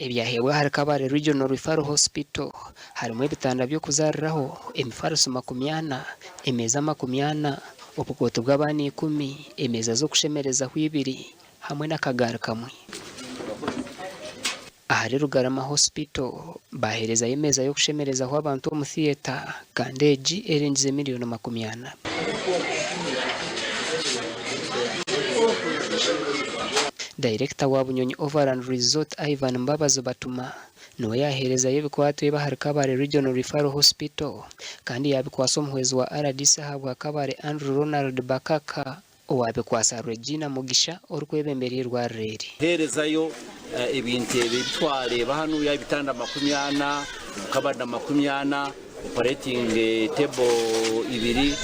Ebyaheebwa ahari Kabale Regional Referral Hospital harimu ebitanda by'okuzaariraho, emifariso 40, emeeza 40, obukooti bw'abaana ikumi, emeeza z'okushemerezaho ibiri hamwe n'akagaari kamwe. Ahari Rugarama Hospital baaheerezayo emeeza y'okushemerezaho abantu omu theatre kandi egi erengize miriyoni 40. Dayirekita wa Bunyonyi Overland Resort Ivan Mbabazi Batuma niwe yaaheerezayo ebikwato ebi ahari Kabale Regional Referral Hospital kandi yaabikwasa omuhwezi wa rdc ahabwa Kabale Andrew Ronald Bakaka owaabikwasa Regina Mugisha orikwebembera eirwariro eri. Heerezayo ebintu ebi ebi twareeba hanuya, ebitanda 40, obukabada 40, operating table ibiri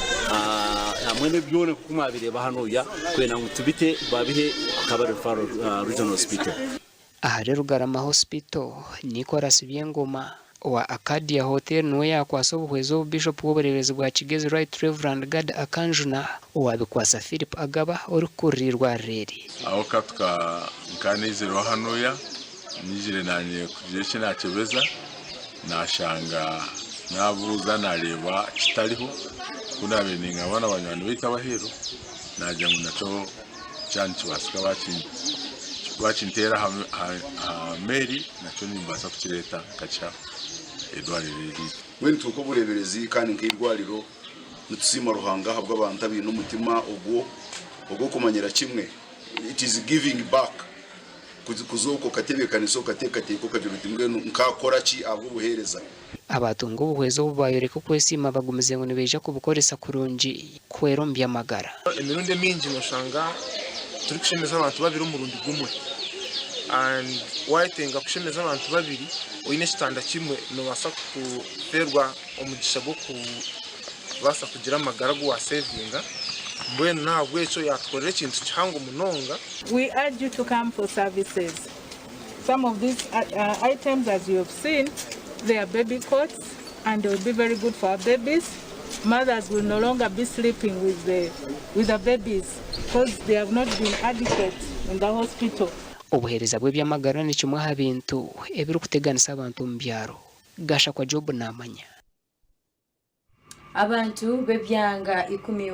hamwe n'ebi byona nk'oku mwabireeba hanuya kwenda ngu tubite babihe Kabale Referral Regional Hospital. Ahari Rugarama Hospital, Nicholas Byengoma owa Acadia Hotel niwe yaakwasa obuhwezi obu Bishopu w'obureeberezi bwa Kigezi Right Rev. Gad Akanjuna owaabikwasa Philip Agaba orikukurira eirwariro eri. Aho katuka nkaneizireho hanuya nyijire nanye kugira eki nakyebeza nashanga nabuuza nareeba kitariho ku nabaire ningamba na banywani baitu abaheru nagira ngu nakyo kyaba nikibaasika bakinteera aha meeri nakyo nimbaasa kukireeta nkakiha eirwariro eri. Mbwenu itwe nk'obureeberezi kandi nk'eirwariro nitusiima Ruhanga ahabw'abantu abaine omutima ogwo ogw'okumanyira kimwe it is giving back kuza okwo okatebeekanisa okateekateeka okagira oti mbwenu nkaakora ki ahabw'obuheereza. Abaatunga obuhwezi obu baayoreka okwesiima bagumize ngu nibaija kubukoresa kurungi kuhwera omu by'amagara. Emirundi emingi noshanga turikushemeza abantu babiri omurundi gumwe and wayetenga kushemeza abantu babiri oyine ekitanda kimwe nobaasa kuferwa omugisha gw'okubaasa kugira amagara agu wasevinga mbwenu nahabwekyo yatukorera ekintu kihango munonga. We urge you to come for services. Some of these items as you have seen they are baby cots and they will be very good for our babies. Mothers will no longer be sleeping with the, with the babies because they have not been adequate in the hospital. Obuheereza bw'eby'amagara ni kimwe aha bintu ebirikuteganisa abantu omu byaro. Gashakwa Job naamanya. Abantu b'ebyanga ikumi.